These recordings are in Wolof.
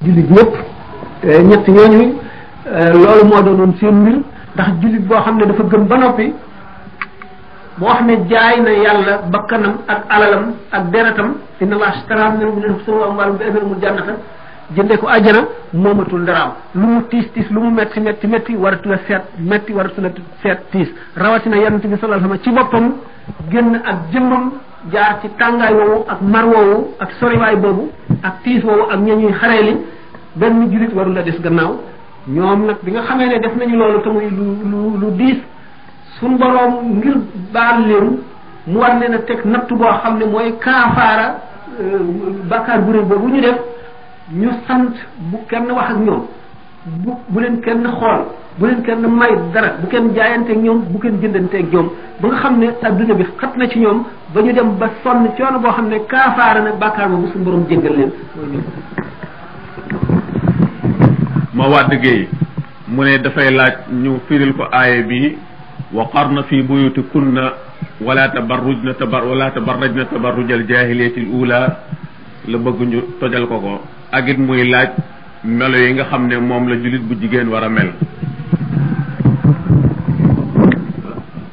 jullit ñëpp ñett ñooñu loolu moo doonoon seen mbir ndax jullit boo xam ne dafa gëm ba noppi boo xam ne jaay na yàlla bakkanam ak alalam ak deretam inna allaha ashtara minal mu'minina anfusahum wa amwalahum bi anna lahumul jannata jëndee ko àjjana moomatul daraam lu mu tiis tiis lu mu metti metti metti waratu la seet metti waratu la seet tiis rawatina yonent bi sallallahu alayhi wasallam ci boppam génn ak jëmmam jaar ci tàngaay woowu ak mar woowu ak soriwaay boobu ak tiis woowu ak ñuy xareeli benn jullit warul la des gannaaw ñoom nag bi nga xamee ne def nañu loolu te muy lu diis suñ boroom ngir baal leen mu war leen a teg nattu boo xam ne mooy kaafaara bàkkaar bu rëy boobu ñu def ñu sant bu kenn wax ak ñoom bu leen kenn xool bu leen kenn may dara bu kenn jaayanteeg ñoom bu kenn jëndanteeg ñoom ba nga xam ne adduna bi xat na ci ñoom ba ñu dem ba sonn coono boo xam ne kaafaara nag bàkkaar boobu suñu borom jéggal leen ma waa dëggee mu ne dafay laaj ñu firil ko aaye bi waqarna fi buyutikunna wala tabarrujna tabarrujal jahiliyatil ula la bëgg ñu tojal ko ak it muy laaj melo yi nga xam ne moom la jullit bu jigéen war a mel.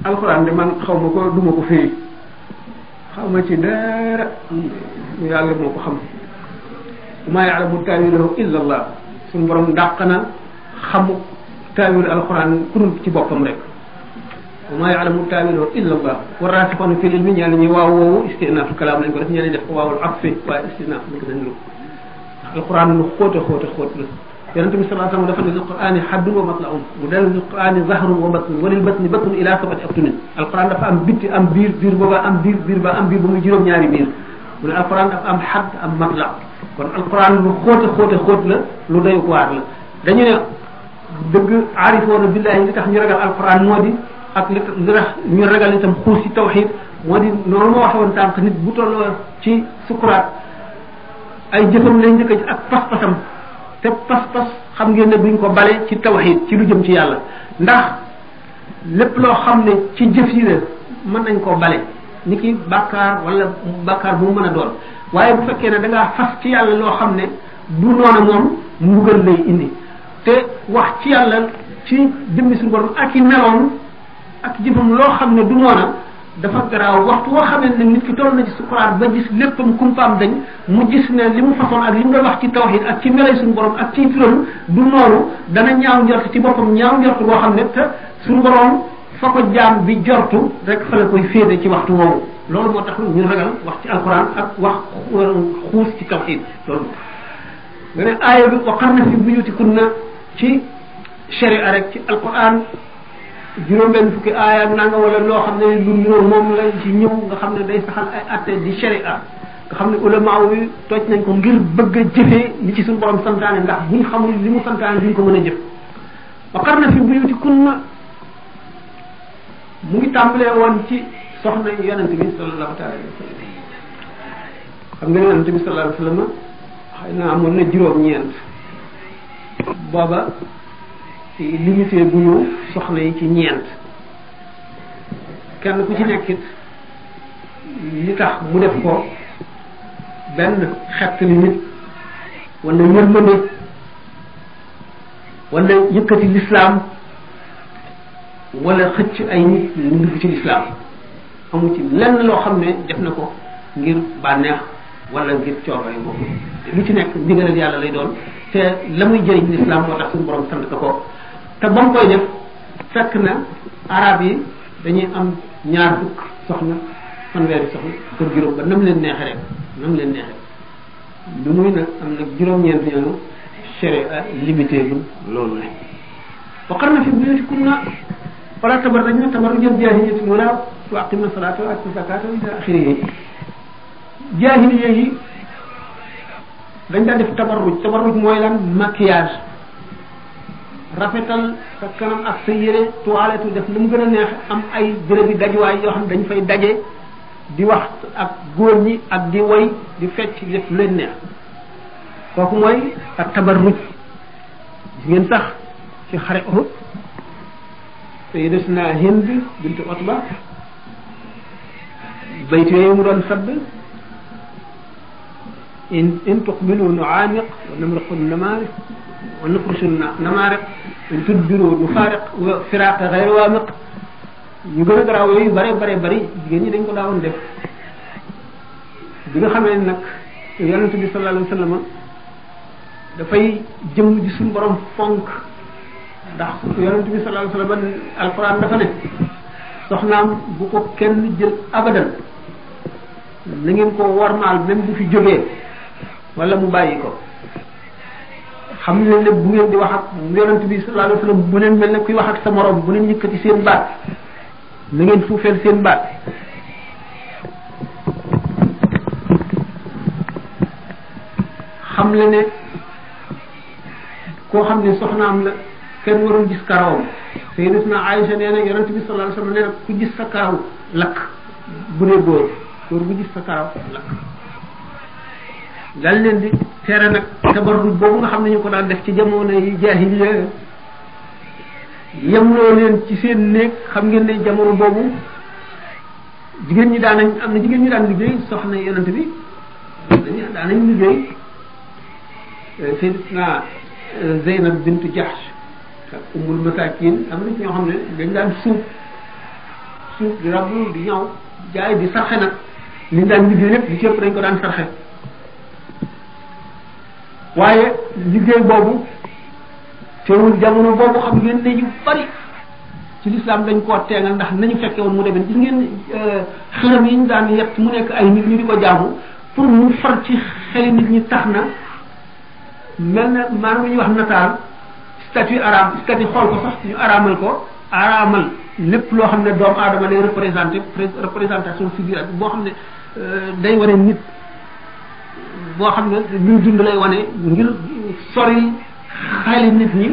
alxuraan de man xaw ma ko duma ko firi xaw ma ci dara yàlla moo ko xam maa ya'lamu ta'wilahu illa Allah suñu borom dàq na xamu ta'wil alxuraan ku dul ci boppam rek maa ya'lamu ta'wilahu illa Allah wa raasixuuna fil ilmi ñenn ñi waaw woowu istinaaf kalaam lañ ko def ñenn ñi def ko waawul atfi waaye istinaaf lañ ko dañ alquran lu xóot la yonente bi sallallahu alayhi wasallam dafa ne lil qur'ani haddun wa matla'un mu del lil qur'ani zahrun wa batnun wa lil batni batnun ila sab'ati abtunin alquran dafa am bitti am biir booba am biir ba am biir ba muy juróom-ñaari biir mu ne alquran dafa am hadd am matla kon alquran lu xóot la lu doy waar la dañu ne dëgg aarifoona billahi li tax ñu ragal alquran moo di ak li tax ñu ragal itam xuus ci tawhid moo di noonu ma waxe woon tànk nit bu tolloo ci sukuraat ay jëfam lay njëkk ak pas-pasam te pas-pas xam ngeen ne duñ ko bale ci tawhid ci lu jëm ci yàlla ndax lépp loo xam ne ci jëf yi la mën nañ koo bale ni ki bàkkaar wala bàkkaar bu mu mën a doon waaye bu fekkee ne da ngaa fas ci yàlla loo xam ne du noona moom mbugal lay indi te wax ci yàlla ci jëmmi suñu borom ak i meloon ak jëfam loo xam ne du noona dafa garaaw waxtu woo xamee ne nit ki toll na ci sukuraat ba gis léppam kumpaam dañ mu gis ne li mu façon ak li mu doon wax ci tawhid ak ci melay suñu borom ak ci turam du noonu dana ñaaw njort ci boppam ñaaw njort boo xam ne te suñu borom fa ko jaam bi jortu rek fa la koy féete ci waxtu woowu loolu moo tax ñu ragal wax ci alquran ak wax xuus ci tawhid loolu nga ne aaya bi waqarna fi buyutikunna ci sharia rek ci alquran juróom-benn fukki aaya ak nanga wala loo xam ne lu niroo moom la ci ñëw nga xam ne day saxal ay atte di sharia nga xam ne ulama yi toj nañ ko ngir bëgg a jëfee li ci suñu borom santaane ndax buñ xamul li mu santaane duñ ko mën a jëf waqarna fi buyutikunna mu ngi tàmbalee woon ci soxna yonent bi sallallahu alayhi wa sallam xam nga yonent bi sallallahu alayhi wa sallam xëy na amoon na juróom-ñeent booba limité bu ñu soxna yi ci ñeent kenn ku ci nekkit li tax mu def ko benn xett li nit wala yërmande wala yëkkati lislaam wala xëcc ay nit ñu dugg ci lislaam amu ci lenn loo xam ne def na ko ngir bànneex wala ngir coobare moom lu ci nekk ndigalal yàlla lay doon te la muy jëriñ lislaam moo tax suñu borom sant ko te ba mu koy def fekk na arab yi dañuy am ñaar fukk soxna fanweeri soxna kër juróom ba nam leen neexe rek nam leen neexe lu muy nag am nag juróom-ñeent ñoonu sharia limité bu loolu la waqarna fi buyutikunna wala tabarrajna tabarrujal jaahiliyyati wala tuaqimna salata wa atina zakata ila axirihi jaahiliya yi dañ daan def tabarruj mooy lan maquillage rafetal sa kanam ak sa yére toilette def lu mu gën a neex am ay béréb yi dajuwaay yoo xam ne dañ fay daje di wax ak góor ñi ak di woy di fecc di def lu leen neex kooku mooy ak tabarruj gis ngeen sax ci xare Uhud sayyidatuna Hind bint Utba bayt yooyu mu doon sadd in tuqbilu nu'aniq wa namriqu namariq wa nufrishu namariq in tudbiru nufariq wa firaq ghayr wamiq yu gën a garaaw yooyu bari jigéen ñi dañ ko daawoon def bi nga xamee nag yonente bi sallallahu alayhi wa sallam dafay jëm ji suñu borom fonk ndax yonente bi sallallahu alayhi wa sallam alquran dafa ne soxnaam bu ko kenn jël abadan na ngeen ko warmaal même bu fi jógee wala mu bàyyi ko xam ne ne bu ngeen di wax ak yonente bi sallallahu alayhi wa sallam bu leen mel ne kuy wax ak sa morom bu leen yëkkati seen baat na ngeen suufeel seen baat xam le ne koo xam ne soxnaam la kenn warul gis karawam sayyidatuna Aïcha nee na yonente bi sallallahu alayhi wa sallam nee na ku gis sa karaw lakk bu dee góor bu gis sa karaw lakk dal leen di tere nag tabarruj boobu nga xam ne ñu ko daan def ci jamono yi jaahiliya yemloo leen ci seen néeg xam ngeen ne jamono boobu jigéen ñi daan nañ am na jigéen ñi daan liggéey soxna yonente bi daan nañ liggéey sayyidatuna Zeynab bintu Jahsh ak Ummul Masakin am na ci ñoo xam ne dañ daan suuf di rablu di ñaw jaay di sarxe nag liñ daan liggéey lépp di ci ëpp dañ ko daan sarxe waaye liggéey boobu teewul jamono boobu xam ngeen ne yu bari ci lislaam dañ koo teengal ndax nañu fekke woon mu demee gis ngeen xelam yi ñu daan yett mu nekk ay nit ñu di ko jaamu pour mu far ci xeli nit ñi tax na mel na maanaam ñuy wax nataal statut arabe statut xool ko sax ñu araamal lépp loo xam ne doomu aadama lay représentation figurative boo xam ne day wane nit boo xam ne luy dund lay wane ngir sori xayli nit ñi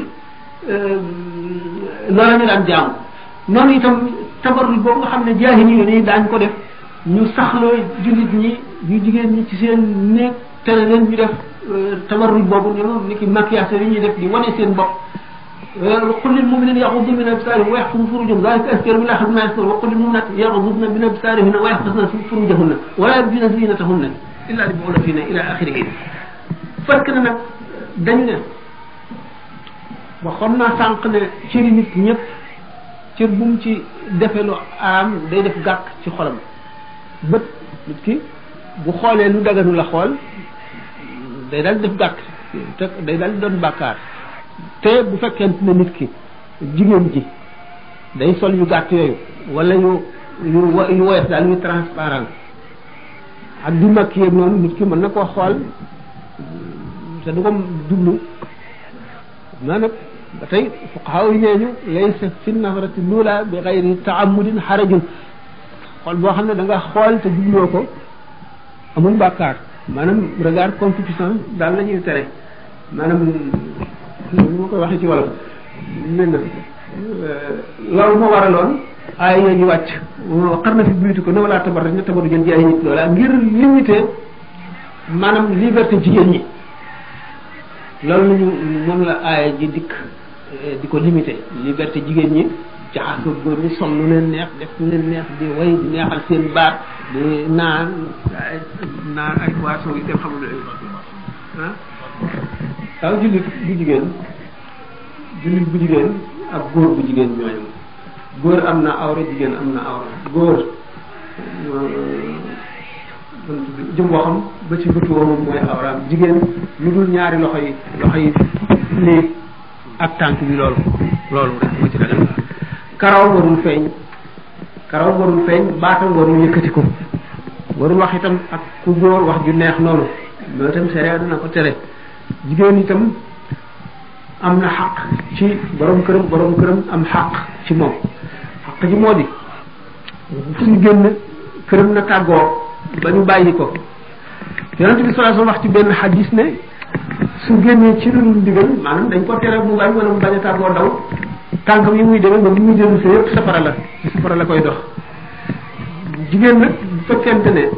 loolu ñu daan jaamu noonu itam tabarruj boobu nga xam ne jaahili yi daañ ko def ñu saxloo jullit ñi ñu jigéen ñi ci seen néeg tere leen ñu def tabarruj boobu ñoom ni ki maquillage yi ñuy def di wane seen bopp qul lil mu'minina yaghuddu min absarihim wa yahfazu furujahum dhalika azka min ahad ma yastur wa qul lil mu'minati yaghuddna min absarihinna wa yahfazna furujahunna wa la yubdina zinatahunna illa li bu'ulatihinna ila akhirih fekk na nag dañ ne waxoon naa sànq ne cëri nit ñëpp cër bu mu ci defee lu araam day def gàkk ci xolam bët nit ki bu xoolee lu daganu la xool day daal def gàkk te day daal doon bàkkaar te bu fekkente ne nit ki jigéen ji day sol yu gàtt yooyu wala yu woyof daal yu transparent ak di maquillé noonu nit ki mën na koo xool te du ko dublu naa nag ba tey fuqahaa yi nee ñu laysa fi nafarati lula bi gayri taamudin xarajun xool boo xam ne da nga xool te jubloo ko amul bàkkaar maanaam regard concupiscence daal la ñuy tere maanaam lu ma koy waxee ci wolof mel na loolu moo waraloon ay yooyu wàcc xar na fi buyuti ko ne wala tabarraj na tabarrujal jaahiliyyati loola ngir limiter maanaam liberté jigéen ñi loolu lañu moom la aaya ji dikk di ko limiter liberté jigéen ñi jaxasoo góor ñi sol lu leen neex def lu leen neex di way di neexal seen baat di naan ay boissons yi dem xamul ah waaw jullit bu jigéen ak góor bu jigéen ñooñu góor am na awra jigéen am na awra góor jëm boo xam ba ci bëtu moom mooy awraam jigéen lu dul ñaari loxo yi lii ak tànk bi loolu rek moo ci dagal karaw warul feeñ baatam warul yëkkatiku warul wax itam ak ku góor wax ju neex noonu loolu itam sariya dina ko tere jigéen itam am na xaq ci borom këram am xaq ci moom xaq ji moo di fu ñu génn këram na tàggoo ba ñu bàyyi ko yonent bi sallallahu alayhi wasallam wax ci benn xadis ne su génnee ci lu dul ndigal maanaam dañ ko tere mu bañ wala mu bañ a tàggoo daw tànkam yi muy demee ba bu muy dellu si yëpp safara la koy dox jigéen nag bu fekkente ne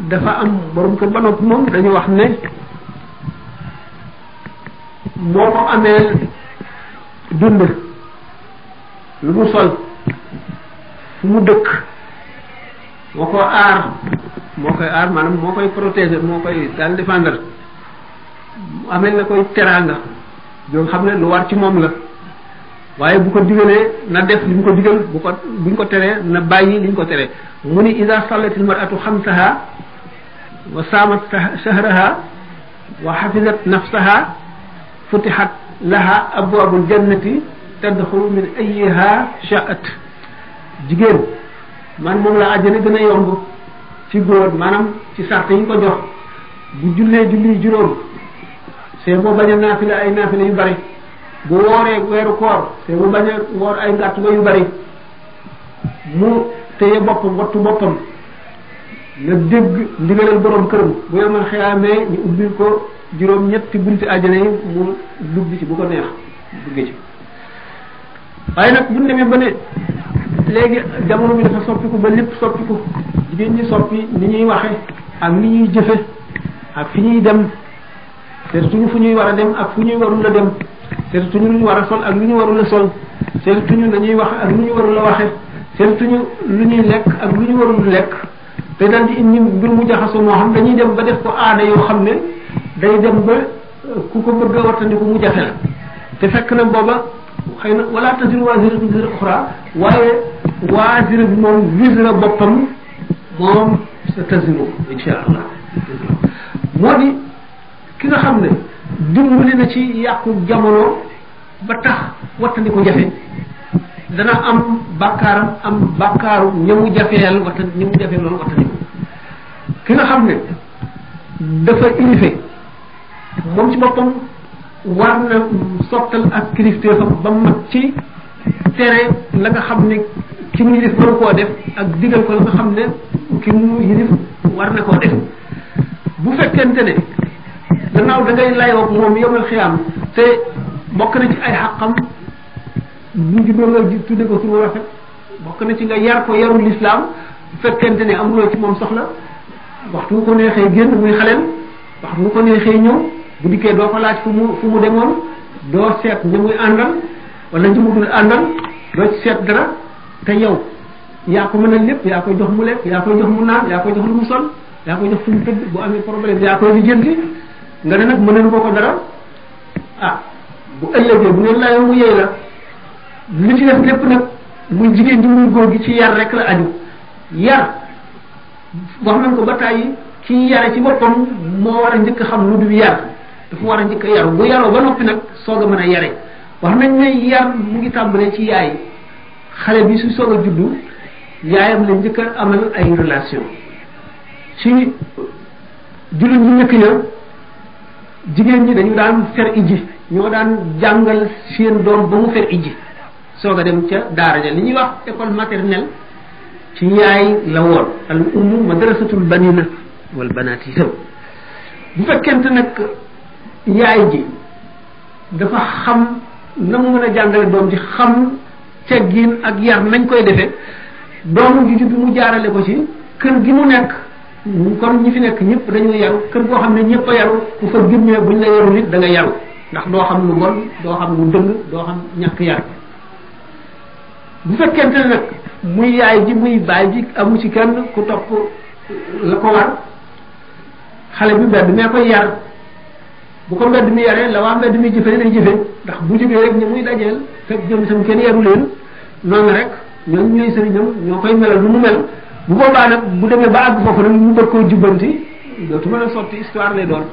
dafa am borom kër ba noppi moom dañu wax ne moo ko amee dund lu mu sol fu mu dëkk moo ko aar moo koy aar maanaam moo koy protéger moo koy daal défendre amel na koy teraanga yoo xam ne lu war ci moom la waaye bu ko digalee na def li mu ko digal buñ ko teree na bàyyi li ñu ko teree mu ni ida sallatil mar'atu xamsaha wa saamat shahraha wa xafizat nafsaha futihat laha abwaabul jannati tadxulu min ayyiha sha'at jigéen man moom la àjjana gën a yomb ci góor maanaam ci sart yi ñu ko jox bu jullee julli juróom c'est boo bañ a naafila ay naafila yu bari bu wooree weeru koor c'est bu bañ a woor ay ngàtt ba yu bari mu téye boppam wattu boppam na dégg ndigalal borom këram bu yemal xiyaamee ñu ubbil ko juróom ñetti bunti àjjana yi mu dugg ci bu ko neex dugg ci waaye nag bu ñu demee ba ne léegi jamono bi dafa soppiku ba lépp soppiku jigéen ñi soppi ni ñuy waxe ak ni ñuy jëfe ak fi ñuy dem seetuñu fu ñuy war a dem ak fu ñuy warul a dem seetuñu lu ñu war a sol ak lu ñu warul a sol seetuñu nañuy wax ak lu ñu warul a waxe seetuñu lu ñuy lekk ak lu ñu warul lekk te daal di indi mbir mu jaxasoo moo xam dañuy dem ba def ko aada yoo xam ne day dem ba ku ko bëgg a wattandiku mu jafe la te fekk na booba xëy na wala taziru waziratun wizra uxra waaye waazira bi moom wizra boppam moom sa taziru insha allah moo di ki nga xam ne dimbali na ci yàqu jamono ba tax wattandiku jafe dana am bàkkaaram am bàkkaaru ñamu jafeel loolu wattandiku ki nga xam ne dafa ilife moom ci boppam war na sottal ak kilifteefam ba mat ci tere la nga xam ne ki mu yilif waru koo def ak digal ko la nga xam ne ki mu yilif war na koo def bu fekkente ne gannaaw da ngay layoo moom yomal xiyaam te bokk na ci ay xàqam bu juddoo nga tudde ko suñu rafet bokk na ci nga yar ko yarul lislaam bu fekkente ne amuloo ci moom soxla waxtu ko neexee génn muy xaleel waxtu ko neexee ñëw bu dikkee doo ko laaj fu mu demoon doo seet ña muy àndal wala ñi mu dul àndal doo ci seet dara te yow yaa ko mën a lépp yaa koy jox mu lekk yaa koy jox mu naan yaa koy jox lu mu sol yaa koy jox fu mu tëdd bu amee problème yaa koy lijjanti nga ne nag mënal boo ko dara ah bu ëllëgee bu ngeen layoo mu yey la li ci def lépp nag muy jigéen ji muy góor gi ci yar rek la aju yar wax nañ ko ba tàyyi ci yare ci boppam moo war a njëkk a xam lu dul yar dafa war a njëkk a yaru bu yaroo ba noppi nag soog a mën a yare wax nañ ne yar mu ngi tàmbalee ci yaay xale bi su soog a juddu yaayam la njëkk a amal ay relation ci jullit ñu njëkk ña jigéen ñi dañu daan fer iji ñoo daan jàngal seen doom ba mu fer iji soog a dem ca daara ja li ñuy wax école maternelle ci yaay la woon al ummu madrasatul banina wal banaat itam bu fekkente nag yaay ji dafa xam na mu mën a jàngale doom ji xam teggin ak yar nañ koy defee doomu ji bi mu jaarale ko ci kër gi mu nekk kon ñi fi nekk ñëpp dañoo yaru kër goo xam ne ñëpp a yaru ku fa génnee buñ la yaru nit da nga yaru ndax doo xam lu bon doo xam lu dëng doo xam ñàkk yar bu fekkente ne nag muy yaay ji muy baay ji amu ci kenn ku topp la ko war xale bi mbedd mee koy yar bu ko mbedd mi yaree la waa mbedd mi jëfe lay jëfe ndax bu jógee rek ñi muy dajeel fekk jëm sam kenn yaru leen noonu rek ñoom ñooy sëriñam ñoo koy melal lu mu mel bu boobaa nag bu demee ba àgg foofu nag ñu bëgg koo jubbanti dootu mën a sotti histoire lay doon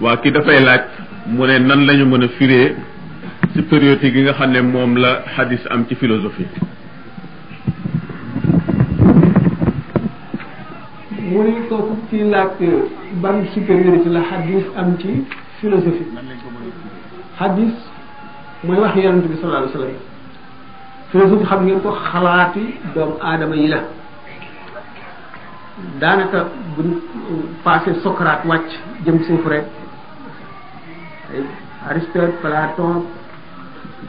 waa ki dafay laaj mu ne nan lañu mën a firee supériorité gi nga xam ne moom la xadis am ci philosophie mu ni kooku ci laaj ban supériorité la xadis am ci philosophie xadis mooy wax yonent bi sallallahu alayhi wa sallam philosophie xam ngeen ko xalaati doomu aadama yi la daanaka buñ passé Socrate wàcc jëm suuf rek Aristote Platon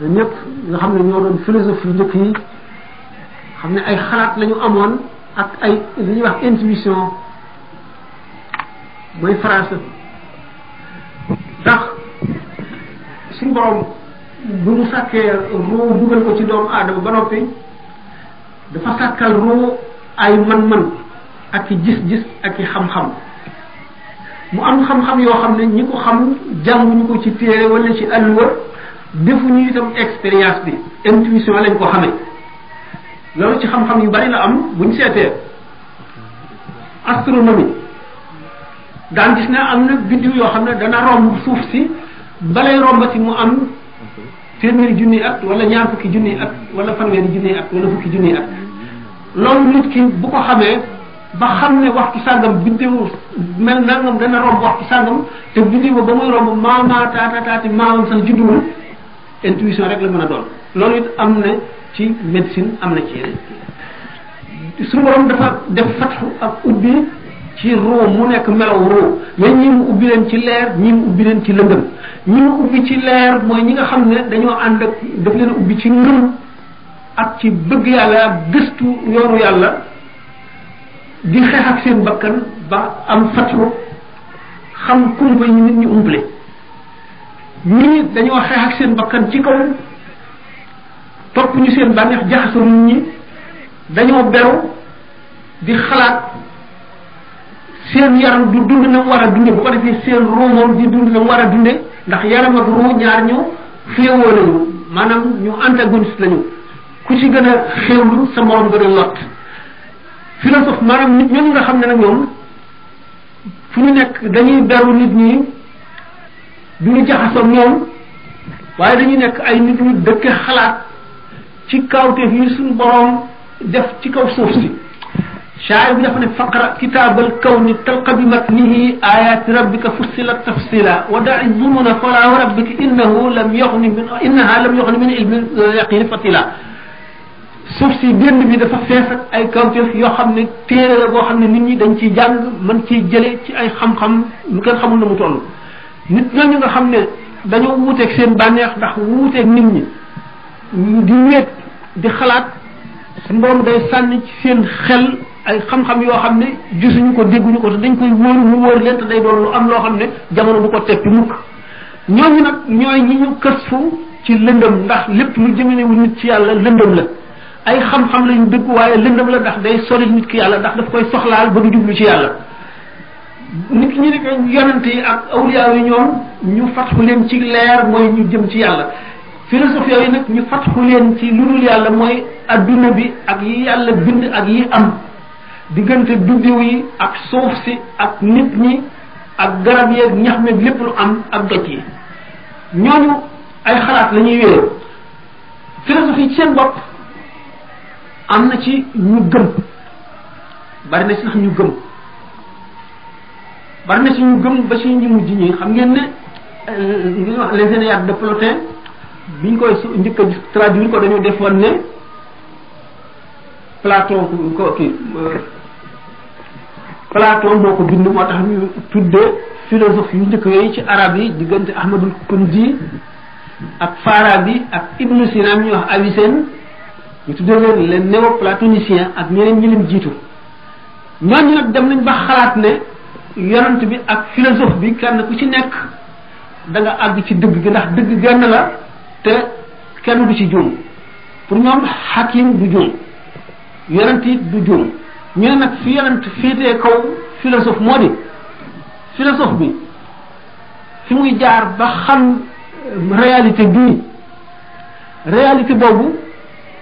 ñëpp nga xam ne ñoo doon philosophie njëkk yi xam ne ay xalaat la ñu amoon ak ay li ñuy wax intuition mooy phrase tax suñu borom bu mu sàkkee ruu dugal ko ci doomu aadama ba noppi dafa sàkkal ruu ay man-man ak i gis-gis ak i xam-xam mu am xam-xam yoo xam ne ñi ko xam jànguñu ko ci téere wala ci àlluwa defuñu itam expérience bi intuition lañ ko xamee loolu ci xam-xam yu bari la am buñ seetee astronomie daan gis ne am na biddiw yoo xam ne dana romb suuf si balay rombati mu am téeméeri junni at wala ñaar fukki junni at wala fanweeri junni at wala fukki junni at loolu nit ki bu ko xamee ba xam ne waxtu sàngam biddiw mel nangam dana romb waxtu sàngam te biddiw ba muy romb maama taati maamam sax judduwul intuition rek la mën a doon loolu it am na ci médecine am na ci yeneen suñu borom dafa def fatxu ak ubbi ci ruu mu nekk melaw ruu mais ñi mu ubbi leen ci leer ñi mu ubbi leen ci lëndëm ñi mu ubbi ci leer mooy ñi nga xam ne dañoo ànd ak daf leen ubbi ci ngëm ak ci bëgg yàlla ak gëstu yoonu yàlla di xeex ak seen bakkan ba am fatxu xam kumpa yi nit ñi umple ñii dañoo xeex ak seen bakkan ci kaw topp ñu seen bànneex jaxasoo nit ñi dañoo beru di xalaat seen yaram du dund na mu war a dunde bu ko defee seen ruu moom di dund na mu war a dunde ndax yaram ak ruu ñaar ñu féewoo lañu maanaam ñu antagoniste lañu ku ci gën a xéewlu sa morom gën a lot philosophe maanaam nit ñooñu nga xam ne nag ñoom fu ñu nekk dañuy beru nit ñi du ñu jaxasoo ñoom waaye dañuy nekk ay nit ñu dëkke xalaat ci kawteef yi suñu borom def ci kaw suuf si shaa'ir bi dafa ne faqra kitaabal kawni talqa bi matnihi ayaati rabbika fussilat tafsila wa da'i zununa fala wa rabbika innaha lam yughni min ilmi yaqini fatila suuf si dénd bi dafa fees ak ay kawteef yoo xam ne téere la boo xam ne nit ñi dañ ciy jàng mën ciy jële ci ay xam-xam lu kenn xamul na mu toll nit ñooñu nga xam ne dañoo wuuteeg seen bànneex ndax wuuteeg nit ñi di wéet di xalaat suñu borom day sànni ci seen xel ay xam-xam yoo xam ne gisuñu ko dégguñu ko te dañ koy wóor mu wóor leen te day doon lu am loo xam ne jamono du ko teppi mukk ñooñu nag ñooy ñi ñu kësfu ci lëndëm ndax lépp lu jëmalewu nit ci yàlla lëndëm la ay xam-xam lañu dëgg waaye lëndëm la ndax day sori nit ki yàlla ndax daf koy soxlaal ba du jublu ci yàlla nit ñi ne yonent yi ak awliya yi ñoom ñu fatxu leen ci leer mooy ñu jëm ci yàlla philosophe yooyu nag ñu fatxu leen ci lu dul yàlla mooy adduna bi ak yi yàlla bind ak yi am diggante biddiw yi ak suuf si ak nit ñi ak garab yeeg ñax meeg lépp lu am ak doj yi ñooñu ay xalaat la ñuy wéer philosophe yi ci seen bopp am na ci ñu gëm bari na ci sax ñu gëm bari na ci ñu gëm ba ci ñi mujj ñi xam ngeen ne li ñuy wax les Énéades de Plotin biñ koy njëkk a traduire ko dañu defoon ne Platon Platon moo ko bind moo tax ñu tuddee philosophe yu njëkk yooyu ci arab yi diggante Ahmadul Kundi ak Farabi ak Ibn Sina mi ñuy wax Avicenne ñu tuddee leen les néoplatoniciens ak ñeneen ñi leen jiitu ñooñu nag dem nañ ba xalaat ne yonent bi ak philosophe bi kenn ku ci nekk da nga àgg ci dëgg gi ndax dëgg genn la te kenn du ci juum pour ñoom hakim du juum yonent it du juum ñu ne nag fi yonent féetee kaw philosophe moo di philosophe bi fi muy jaar ba xam réalité bii réalité boobu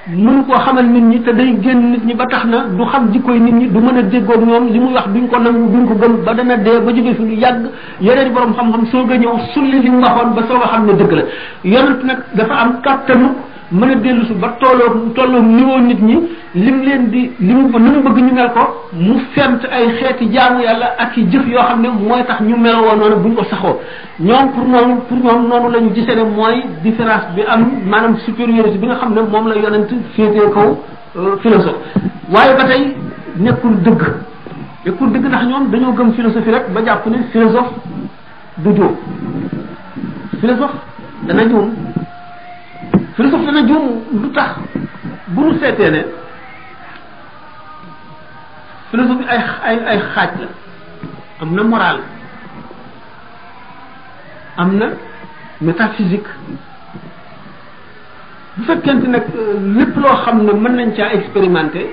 mënu koo xamal nit ñi te day génn nit ñi ba tax na du xam jikkoy nit ñi du mën a déggoog ñoom li muy wax duñ ko nangu duñ ko gëm ba dana dee ba jóge fi lu yàgg yeneen borom xam-xam soog a ñëw sulli li mu waxoon ba soog a xam ne dëgg la yonent nag dafa am kàttanu mën a dellu si ba tolloo niveau nit ñi lim leen di li mu bëgg ñu mel ko mu fent ay xeeti jaamu yàlla ak i jëf yoo xam ne mooy tax ñu meloo noonu buñ ko saxoo ñoom pour ñoom noonu la ñu gisee ne mooy différence bi am maanaam supériorité bi nga xam ne moom la yonent féetee kaw philosophe waaye ba tey nekkul dëgg ndax ñoom dañoo gëm philosophie rek ba jàpp ne philosophe du juum philosophe dana juum philosophe dana juum lu tax bu ñu seetee ne philosophie ay xaaj la am na moral am na métaphysique bu fekkente nag lépp loo xam ne mën nañ caa expérimenter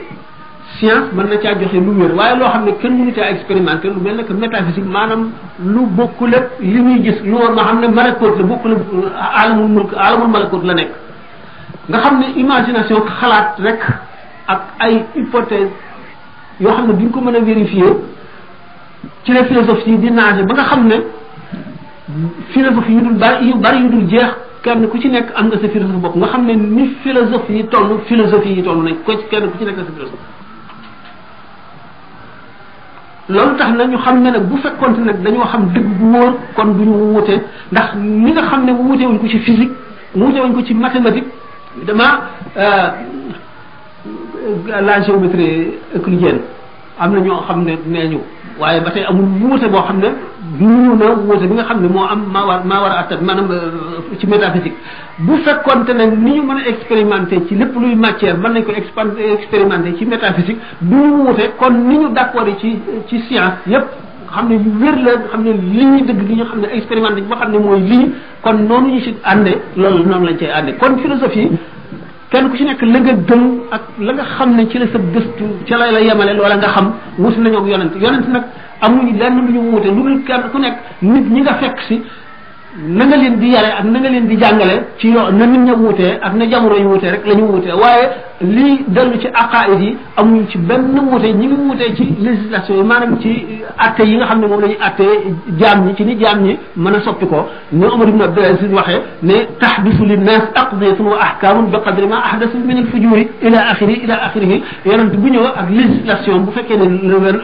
science mën na caa joxe lu wér waaye loo xam ne kenn mënu caa expérimenter lu mel ne que métaphysique maanaam lu bokkul ak li ñuy gis lu war ma xam ne malakut la bokkul ak alamul mulk alamul malakut la nekk nga xam ne imagination xalaat rek ak ay hypothèse yoo xam ne duñ ko mën a vérifier ci la philosophie yi di nager ba nga xam ne philosophie yu bari yu dul jeex kenn ku ci nekk am nga sa philosophie bopp nga xam ne ni philosophie yi toll nañ ko kenn ku ci nekk sa philosophie loolu tax na ñu xam ne nag bu fekkonte nag dañoo xam dëgg bu wóor kon du ñu wute ndax ni nga xam ne wute wuñ ko ci physique wute wuñ ko ci mathématique dama la géométrie euclidienne am na ñoo xam ne nee ñu waaye ba tey amul wuute boo xam ne ñu na wuute bi nga xam ne moo am maa war a attat maanaam ci métaphysique bu fekkonte ne ni ñu mën a expérimenter ci lépp luy matière mën nañ ko expérimenter ci métaphysique du ñu wuute kon ni ñu d'accord ci science yépp xam ne yu wér la xam ne li ñuy dëgg li ñu xam ne expérimenté ba xam ne mooy lii kon noonu ñu ci ànde loolu noonu lañ cay ànde kon philosophie kenn ku ci nekk la nga gëm ak la nga xam ne ci la sa gëstu ca la yemale loola nga xam wut nañoo ak yonent nag amuñu lenn lu ñu wuute lu dul kenn ku nekk nit ñi nga fekk si na nga leen di yare ak na nga leen di jàngale ci yoo na nit ña wuutee ak na jamono yi wuutee rek la ñu wuutee waaye lii dellu ci aqaid yi amuñu ci benn wuute ñi ngi wuutee ci législation yi maanaam ci atte yi nga xam ne moom la ñuy attee jaam ñi ci ni jaam ñi mën a soppi ko ne Omar ibn Abdul Aziz waxee ne tahbisu linnas aqdiyatun wa ahkamun bi qadri ma ahdasu min al fujuri ila axirihi yonent bu ñëw ak législation bu fekkee ne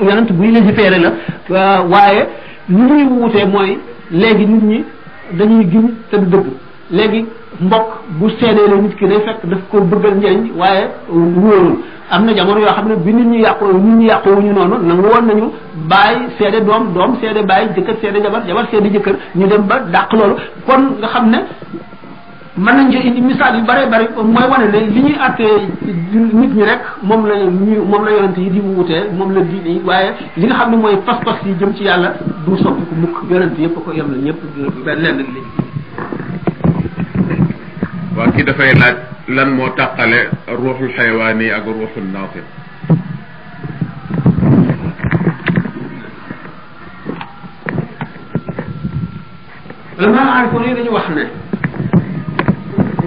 yonent buy légiférer la waaye li ñuy wuutee mooy léegi nit ñi dañuy giñ te du dëgg léegi mbokk bu seedee la nit ki day fekk daf ko bëggal njëriñ waaye wóorul am na jamono yoo xam ne bi nit ñi yàquwuñu noonu nangu woon nañu bàyyi seede doom seede bàyyi jëkkër seede jabar seede jëkkër ñu dem ba dàq loolu kon nga xam ne mën nañ ci indi misaal yu bare bare mooy wane ne li ñuy attee nit ñi rek moom la yonent yi di wutee moom la diine yi waaye li nga xam ne mooy pas-pas yi jëm ci yàlla du soppi ko mukk yonent yëpp ko yem la ñëpp lenn li waa kii dafay laaj lan moo tàqale ruuxul xayawaani ak ruuxul naatiq vraiment aarifoon yi dañu wax ne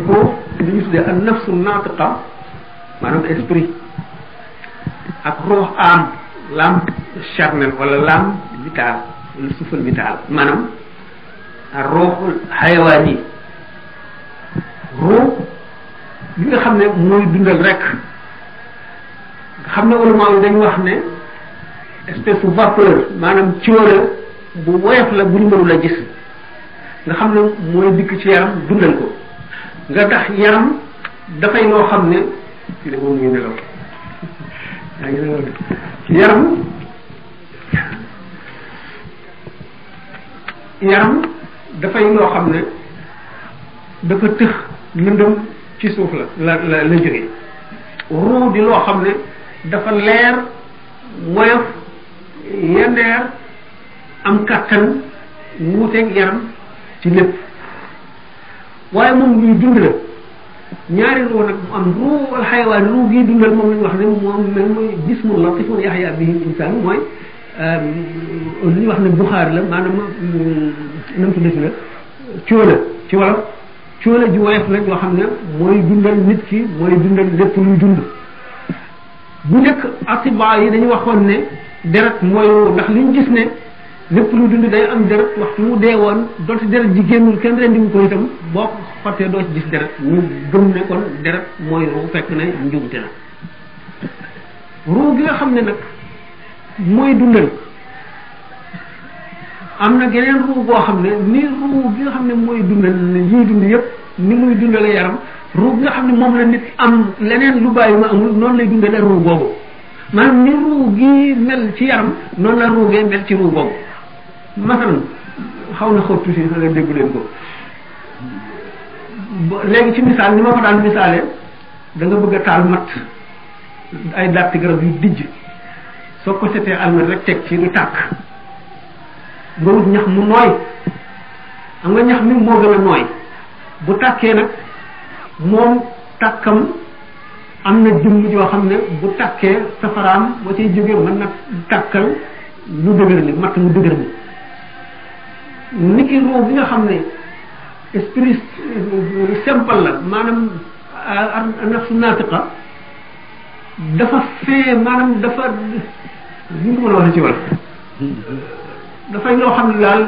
ko li ñu tuddee an nafsu naatiqa maanaam esprit ak ruux âme l'âme charnelle wala l'âme vitale wala souffle vital maanaam ruuxul xayawaani ruux li nga xam ne mooy dundal rek nga xam ne ulama yi dañu wax ne espèce de vapeur maanaam cóola bu woyof la bu ñu mënul a gis nga xam ne mooy dikk ci yaram dundal ko nga tax yaram dafay loo xam ne ci la moom ngi nelaw yaram dafay loo xam ne dafa tëx lëndëm ci suuf la jóge ruu di loo xam ne dafa leer woyof yendeer am kàttan wuuteeg yaram ci lépp waaye moom luy dund la ñaari ruu nag mu am ruu al xayawaan ruu gii dundal moom lañu wax ne moom mel mooy jismun latifun yaxya bihi insaan mooy li ñuy wax ne buxaar la maanaam nam tuddati la cóola ci wolof cóola ji woyof la yoo xam ne mooy dundal nit ki mooy dundal lépp luy dund bu njëkk atiba yi dañu waxoon ne deret mooy ndax li ñu gis ne lépp luy dund day am deret waxtu mu dee woon donte deret ji génnul kenn rendiwu ko itam boo ko xottee doo ci gis deret ñu gëm ne kon deret mooy ruu fekk ne njumte la ruu gi nga xam ne nag mooy dundal am na geneen ruu boo xam ne ni ruu gi nga xam ne mooy dundal yiy dund yépp ni muy dundale yaram ruu gi nga xam ne moom la nit am leneen lu bàyyi ma amul noonu lay dundale ruu boobu maanaam ni ruu gi mel ci yaram noonu la ruu gee mel ci ruu boobu masalan xaw na xóot tuuti nga déggu leen ko léegi ci misaal ni ma ko daan misaalee da nga bëgg a taal matt ay datti garab yu dijj soo ko setee almet rek teg ci du tàkk nga wut ñax mu nooy xam nga ñax mi moo gën a nooy bu tàkkee nag moom tàkkam am na jëmm joo xam ne bu tàkkee safaraam ba cay jógee mën na tàkkal lu dëgër li matt mu dëgër li ni ki ruu bi nga xam ne esprit simple la maanaam nafsu naatiqa dafa fee maanaam dafa ñu ko mën a wax ci wala dafay loo xam ne daal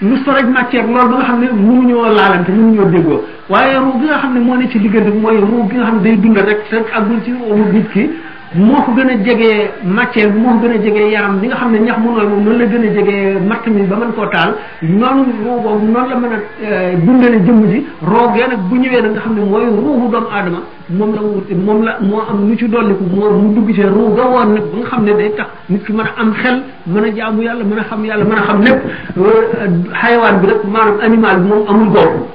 lu soroj matière loolu ba nga xam ne mënuñoo laalante mënuñoo déggoo waaye ruu gi nga xam ne moo ne ci diggante mooy ruu gi nga xam ne day dundal rek te àggul ci nit ki moo ko gën a jegee matière bi moo ko gën a jegee yaram li nga xam ne ñax mu nooy moom noonu la gën a jegee matt mi ba mën koo taal noonu ruu boobu noonu la mën a dundale jëmm ji roogee nag bu ñëwee nag nga xam ne mooy ruuxu doomu aadama moom la wuti moom la moo am lu ci dolliku mu dugg ci ruu ga woon nag ba nga xam ne day tax nit ki mën a am xel mën a jaamu yàlla mën a xam yàlla mën a xam lépp xayawaan bi rek maanaam animal bi moom amul boobu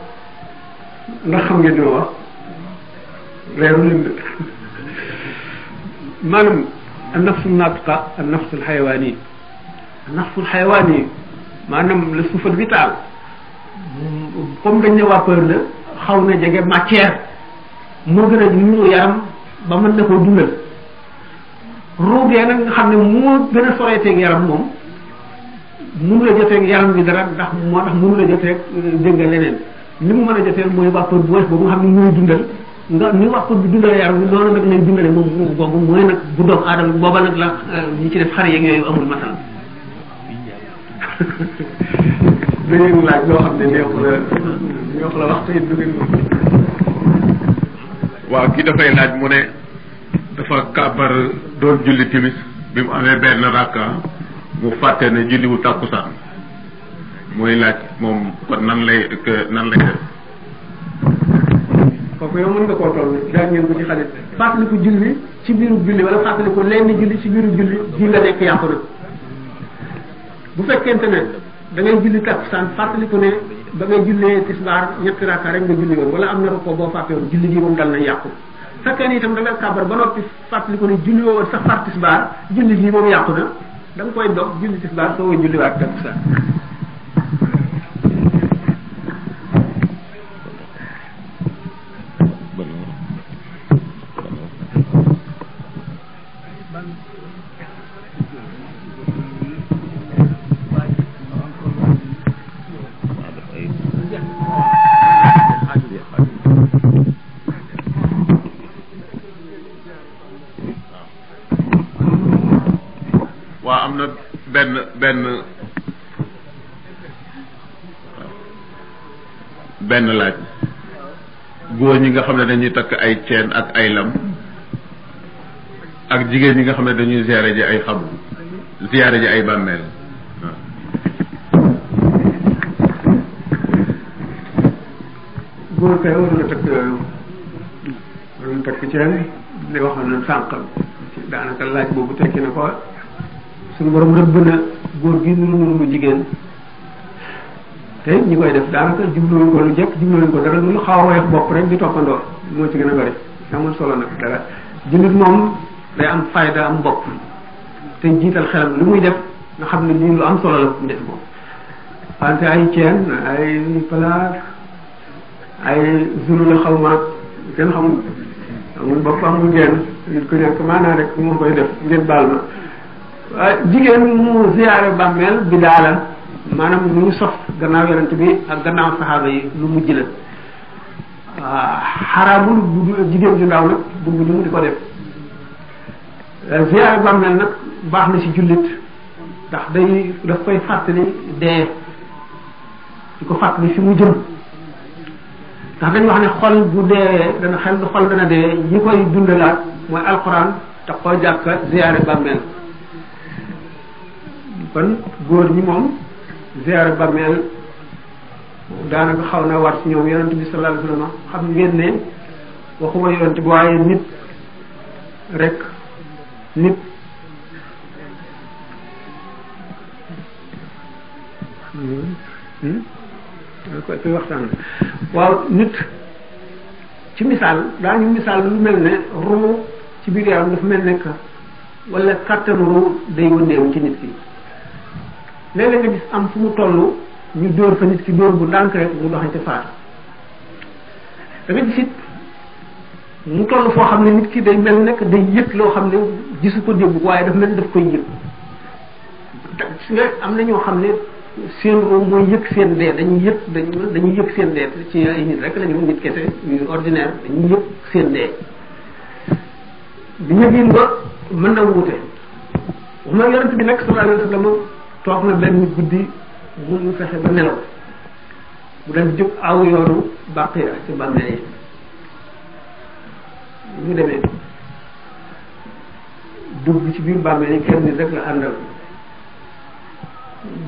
ndax xam ngeen dina wax reeru leen maanaam an-nafsul naatiqa an-nafsul xayawaani an-nafsul xayawaani maanaam le souffle vital comme dañ ne vapeur la xaw na jege matière moo gën a ñu yaram ba mën na koo dundal ruugee nag nga xam ne moo gën a soreeteeg yaram moom mënu la joteeg yaram bi dara ndax moo tax mënu la joteeg dégg nga leneen li mu mën a joteel mooy vapeur bu wees boobu nga xam ne ñooy dundal nga ni vapeur bi dundale yaram bi noonu nag lay dundale moom ruug boobu mooy nag bu doomu aadama booba nag la ñi ci def xar yeeg yooyu amul masal dañuy laaj loo xam ne neexu la wax tey du ngeen waaw kii dafay laaj mu ne dafa kàbbar doon julli timis bi mu amee benn rakka mu fàtte ne julliwu tàkkusaan mooy laaj moom kon nan lay def kooku yow mën nga koo toll daal ngeen ko ci xalit fàttaliku julli ci biiru julli wala fàttaliku lenn julli ci biiru julli ji nga nekk yàqu na bu fekkente ne da ngay julli takkusaan fàttaliku ne ba ngay jullee tisbaar ñetti rakka rek nga julli woon wala am na ko boo fàtte woon julli gi moom dal na yàqu fekkee ni itam da nga kàbbar ba noppi fàttaliku ne julli woon sax far tisbaar julli gi moom yàqu na da nga koy dog julli tisbaar soo koy julliwaat takkusaan waaw am na benn laaj góor ñi nga xam ne dañuy takk ay ceen ak ay lam ak jigéen ñi nga xam ne dañuy ziyaare ji ay xabru ziyaare ji ay bàmmeel góor kay war na takk yooyu war na takk ceen li waxoon na sànq daanaka laaj boobu tekki na ko suñu borom rëbb na góor gi nuru jigéen te ñi koy def daanaka jubluwuñ ko lu jekk jubluwuñ ko dara lu xaw a weex bopp rek di toppandoo moo ci gën a bari amul solo nag dara jullit moom day am fayda am bopp te jiital xelam lu muy def nga xam ne lii lu am solo la mu def moom wante ay ceen ay palaat ay zulu la xaw ma kenn xamul amul bopp amul genn nit ko nekk maanaa rek moo koy def ngeen baal ma waaye jigéen mu ziyaare bàmmeel bi daala maanaam lu ñu sof gannaaw yonent bi ak gannaaw saxaaba yi lu mujj la xaraamul bu jigéen ju ndaw nag dugg li mu di ko def ziyaare bàmmeel nag baax na ci jullit ndax daf koy fàttali dee di ko fàttali fi mu jëm ndax dañu wax ne xol bu dee dana xel du xol dana dee ñi koy dundalaat mooy alxuraan te koo jàkka ziyaare bàmmeel kon góor ñi moom ziyaare bàmmeel daanaka xaw na war ci ñoom yonent bi sallallahu alayhi wasallam xam ngeen ne waxuma yonent bi waaye nit rek nit koy waxtaan waaw nit ci misaal daañu misaal lu mel ne ruu ci biir yaram dafa mel ne wala kàttanu ruu day wëndeewu ci nit ki léeg-léeg nga gis am fu mu toll ñu dóor fa nit ki dóor bu ndànk rek mu doxee ca faatu da nga gis it mu toll foo xam ne nit ki day mel nekk day yëg loo xam ne gisu ko dégg waaye daf mel ni daf koy yëg am na ñoo xam ne seen roo mooy yëg seen dee dañuy yëg seen dee ci ay nit rek lañu nit kese yu ordinaire dañuy yëg seen dee bi yëgin ba mën na wuute waxuma yonent bi nag sallallahu alayhi wa sallam toog na benn guddi mu fexe ba nelaw mu dal jóg aw yoonu Baqiya ci bàmmeel yi ñu demee dugg ci biir bàmmeel yi kenn nit rek la àndal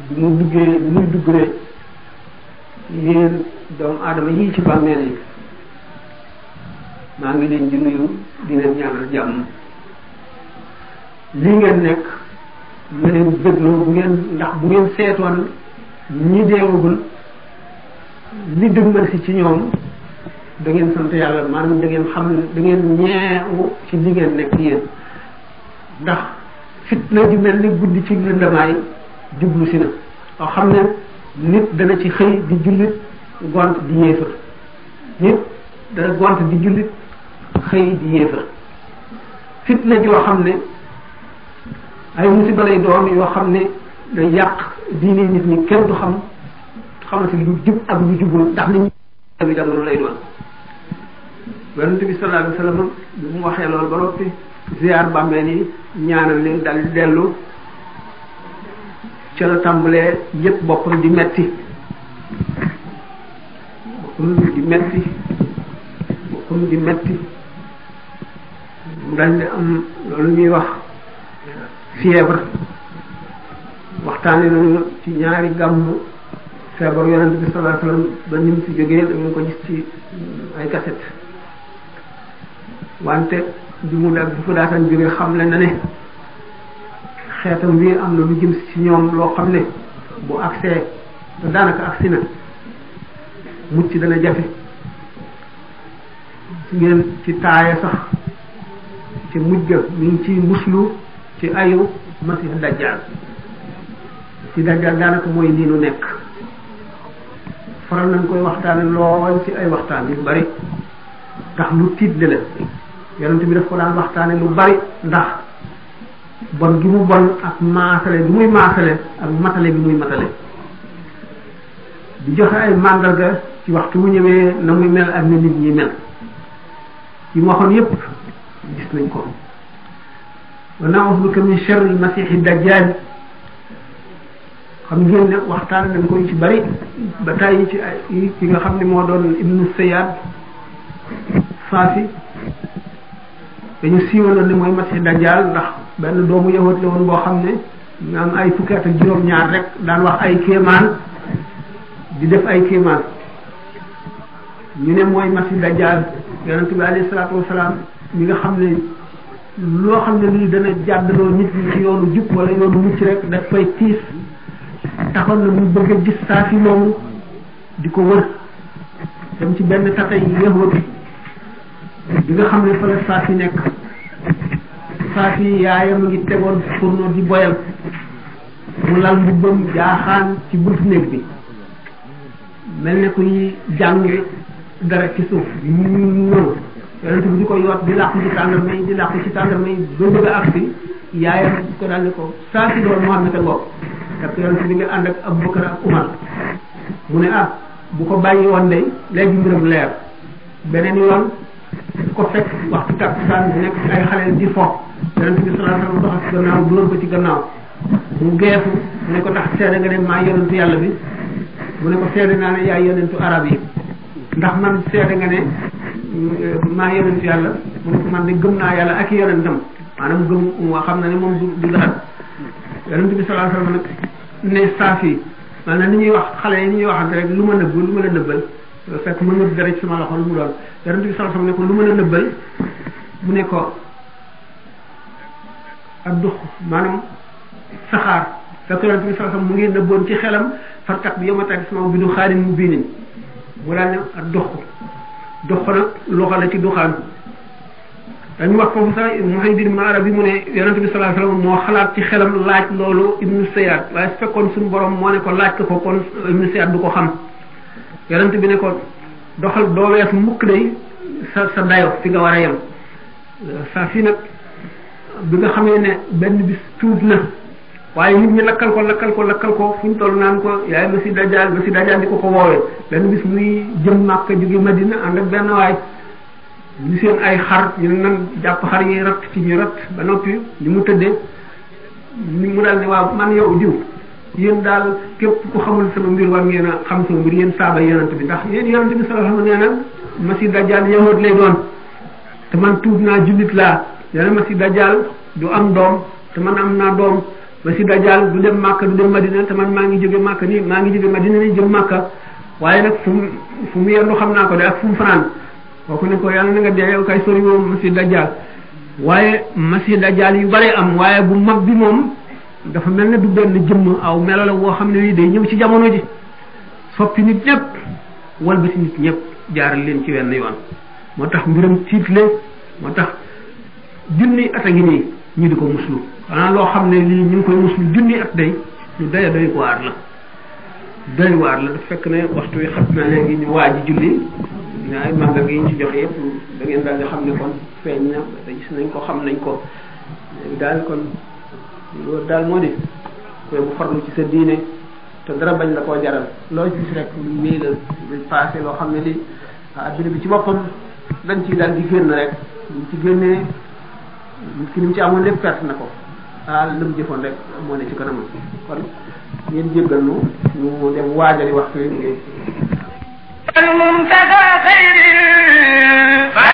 bi mu duggee bi muy dugg ne yéen doomu aadama yii ci bàmmeel yi maa ngi leen di nuyu di leen ñaanal jàmm lii ngeen nekk na leen bégloo bu ngeen ndax bu ngeen seetoon ñi deewagul li dëgmal si ci ñoom da ngeen sant yàlla maanaam da ngeen xam ne da ngeen ñeewu ci li ngeen nekk yéen ndax fitna ju mel ni guddi ci lëndamaay jublu si na oo xam ne nit dana ci xëy di jullit gont di yéefar nit dana gont di jullit xëy di yéefar fitna joo xam ne ay musiba lay doon yoo xam ne day yàq diine nit ñi kenn du xamante lu jub ak lu jubul ndax nit ñi jamono lay doon yonent bi sallallahu alayhi wa sallam bi mu waxee loolu ba noppi ziar bàmmeel yi ñaanal leen dal di dellu ca la tàmbalee yëpp boppam di metti mu dal di am loolu ñuy wax fièvre waxtaane nañu ci ñaari gàmmu feebar yonent bi sallallahu alayhi wa sallam ba ni mu fi jógee dañu ko gis ci ay cassette wante bi mu daal bu fa daataan jógee xam le na ne xeetam bi am na lu jëm ci ñoom loo xam ne bu agsee te daanaka agsi na mucc dana jafe su ngeen ci taaya sax ci mujj ga mi ngi ci muslu ci ayu masih dajjal ci dajjal daanaka mooy lii nu nekk faral nañ koy waxtaane lool ci ay waxtaan yu bari ndax lu tiitle la yonent bi daf ko daan waxtaane lu bari ndax bon gi mu bon ak maasale bi muy maasale ak matale bi muy matale di joxe ay màndarga ci waxtu wu ñëwee na muy mel ak na nit ñi mel yi mu waxoon yépp gis nañ ko wa na'udhu bika min sharri masiixi dajjal xam ngeen ne waxtaan nañ koy ci bari ba tàyyi ci ay ki nga xam ne moo doon ibnu Sayyad Faafi dañu siiwaloon ne mooy masiix dajjal ndax benn doomu yahut la woon boo xam ne nga am ay fukki at ak juróom-ñaar rek daan wax ay kéemaan di def ay kéemaan ñu ne mooy masiix dajjal yonent bi alayhi salaatu wasalaam mi nga xam ne loo xam ne lii dana jàddaloo nit ñi ci yoonu jub wala yoonu mucc rek daf fay tiis taxoon na mu bëgg a gis saafi moomu di ko wër dem ci benn tatay yahut bi nga xam ne fa la saafi nekk saafi yaayam a ngi tegoon fourneau di boyal mu lal mbubbam jaaxaan ci buntu néeg bi mel ne kuy jàng dara ci suuf ñëw yonent bi di ko yoot di làqu ci tàndarma yi di làqu ci tàndarma yi ba bëgg a agsi yaayam ko daal ne ko saafi doon Muhammad a ngoog parce que yonent bi nga ànd ak Abubakar ak Umar mu ne bu ko bàyyi woon de léegi mbiram leer beneen yoon ko fekk waxtu takkusaan bu nekk ay xale di fo yonent bi sallallahu alayhi wasallam doxal ci gannaaw dóor ko ci gannaaw mu geefu mu ne ko tax seede nga ne maa yonentu yàlla bi mu ne ko seede naa ne yaay yonentu arab yi ndax man seede nga ne maa yonentu yàlla mu ne ko man de gëm naa yàlla ak i yonentam maanaam gëm waa xam na ne moom du dara yonent bi sallallahu alayhi wasallam nag ne saafi maanaam ni ñuy wax xale yi ni ñuy waxante rek lu ma nëbbu lu ma la nëbbal fekk ma nëbb dara ci sama loxo lu mu doon yonent bi sallallahu alayhi wasallam ne ko lu ma la nëbbal mu ne ko ak dux maanaam saxaar fekk yonent bi sallallahu alayhi wasallam mu ngi nëbboon ci xelam farkat bi yomataak sama bi du xaarin mu biinin mu daal ne ak dux nag loxo la ci duxaan dañu wax foofu sax Muhammad ibn Arabi mu ne yonente bi sallallahu alayhi wasallam moo xalaat ci xelam laaj loolu Ibnu Sayyad waaye su fekkoon suñu borom moo ne ko laaj ko kon Ibnu Sayyad du ko xam yonente bi ne ko doxal doo weesu mukk day sa dayo fi nga war a yem saa fii nag bi nga xamee ne benn bis tuub na waaye nit ñi lakkal ko fu ñu toll naan ko yaay Masiih Dajjaal di ko woowee benn bis muy jëm Makka jóge Madina ànd ak benn waay ñu seen ay xar ñu ne nan jàpp xar yi rat ci ñu rat ba noppi li mu tëddee ni mu daal ne waaw man yow diw yéen daal képp ku xamul sama mbir war ngeen a xam sama mbir yéen saaba yonent bi ndax yéen yonent bi sallallahu alayhi wasallam nee na Masiih Dajjaal yahud lay doon te man tuub naa jullit laa nee na Masiih Dajjaal du am doom te man am naa doom Masiih Dajjaal du dem Makka du dem Madina te man maa ngi jóge Makka nii maa ngi jóge Madina nii jëm Makka waaye nag fu mu yendu xam naa ko de ak fu mu fanaan kooku ne ko yàlla na nga dee yow kay sori moom Masiih Dajjaal waaye Masiih Dajjaal yu bare am waaye bu mag bi moom dafa mel ne du benn jëmm aw melo la woo xam ne nii day ñëw ci jamono ji soppi nit ñëpp walbati nit ñëpp jaaral leen ci wenn yoon moo tax mbiram tiitle moo tax junni at a ngi nii ñu di ko muslu xanaa loo xam ne lii ñu ngi koy muslu junni at day lu doy waar la dafa fekk ne waxtu wi xam na léegi ñu waaji julli ne ay màggal gi ñu ci joxe yëpp da ngeen daal di xam ne kon feeñ na da gis nañ ko xam nañ ko léegi daal kon loolu daal moo di koy bu farlu ci sa diine te dara bañ la koo jaral loo gis rek lu wéy la lu passé loo xam ne li adduna bi ci boppam dañ ciy daal di génn rek ñu ci génnee ki ni mu ci amoon lépp perte na ko lu mu jëfoon rek moo ne ci kanam kon ngeen jéggal ñu dem waajali waxtu yi liggéey